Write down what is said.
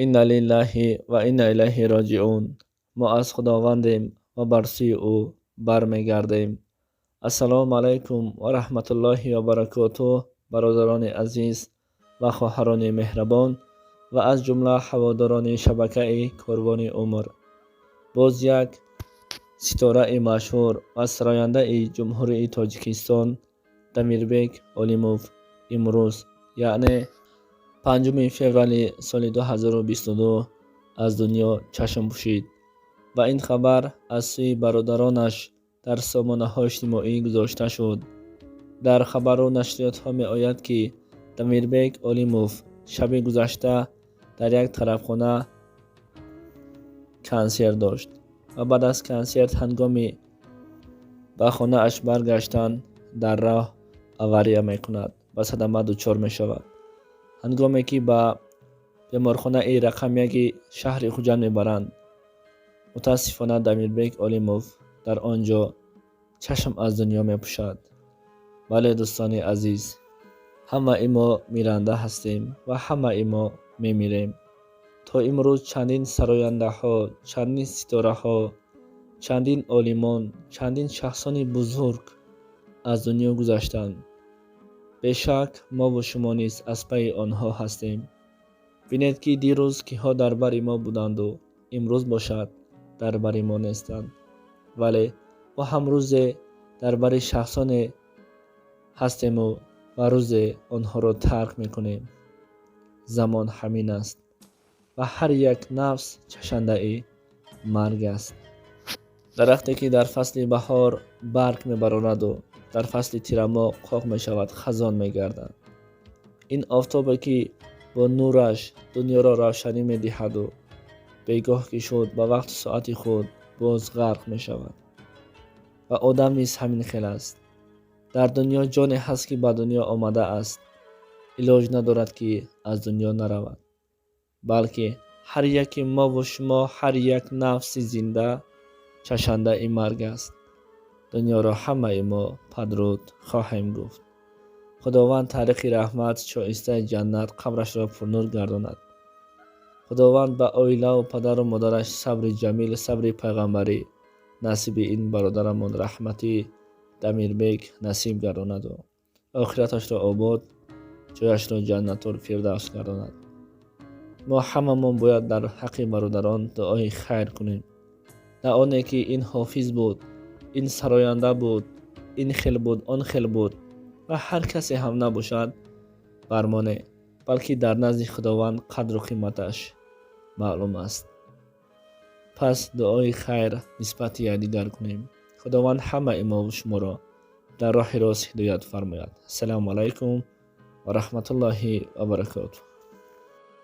Инна лиллаҳи ва инна илайҳи роҷиун. Мо аз Худовандем ва бар сӯи ӯ бармегардем. Ассалому алайкум ва раҳматуллоҳи ва баракотуҳ, бародарони азиз ва хоҳарони меҳрабон ва аз ҷумла ҳаводорони шабакаи Корвони умр. Боз як ситораи машҳур ва сарояндаи Ҷумҳурии Тоҷикистон Дамирбек Олимов имрӯз, яъне 5 феврали соли 2022, аз дунё чашм пӯшид ва ин хабар аз сӯи бародаронаш дар сомонаҳои иҷтимоӣ гузошта шуд. Дар хабару нашриётҳо меояд, ки Дамирбек Олимов шаби гузашта дар як тарабхона консерт дошт ва баъд аз консерт ҳангоми ба хонааш баргаштан дар роҳ авария мекунад, ба садама дучор мешавад. Ҳангоме ки ба беморхонаи рақами яки шаҳри Хуҷанд мебаранд, мутаассифона, Дамирбек Олимов дар он ҷо чашм аз дунё мепӯшад. Бале, дӯстони азиз, ҳамаи мо миранда ҳастем ва ҳамаи мо мемирем. То имрӯз чандин сарояндаҳо, чандин ситораҳо, чандин олимон, чандин шахсони бузург аз дунё гузаштанд. Бешак, мову шумо низ аз пайи онҳо ҳастем. Бинед, ки дирӯз киҳо дар бари мо буданду имрӯз бошад, дар бари мо нестанд. Вале мо ҳам рӯзе дар бари шахсоне ҳастему ва рӯзе онҳоро тарк мекунем. Замон ҳамин аст ва ҳар як нафс чашандаи марг аст. Дарахте ки дар фасли баҳор барг мебарораду дар фасли тирамоҳ қоқ мешавад, хазон мегардад. Ин офтобе ки бо нураш дунёро равшанӣ медиҳаду бегоҳ ки шуд, ба вақту соати худ боз ғарқ мешавад. Ва одам низ ҳамин хел аст. Дар дунё ҷоне ҳаст, ки ба дунё омадааст, илоҷ надорад, ки аз дунё наравад, балки ҳар яки мову шумо, ҳар як нафси зинда чашандаи марг аст. Дунёро ҳамаи мо падруд хоҳем гуфт. Худованд тариқи раҳмат, шоистаи ҷаннат, қабрашро пурнур гардонад. Худованд ба оилаву падару модараш сабри ҷамил, сабри пайғамбарӣ насиби ин бародарамон раҳматӣ Дамирбек насиб гардонаду охираташро обод, ҷояшро Ҷаннатул Фирдавс гардонад. Мо ҳамамон бояд дар ҳаққи бародарон дуои хайр кунем, на оне ки ин ҳофиз буд, ин сароянда буд, ин хел буд, он хел буд ва ҳар касе ҳам набошад бар мо не, балки дар назди Худованд қадру қиматаш маълум аст. Пас дуои хайр нисбати якдигар кунем. Худованд ҳамаи мову шуморо дар роҳи рост ҳидоят фармояд. Ассалому алайкум ва раҳматуллоҳи ва баракотуҳ.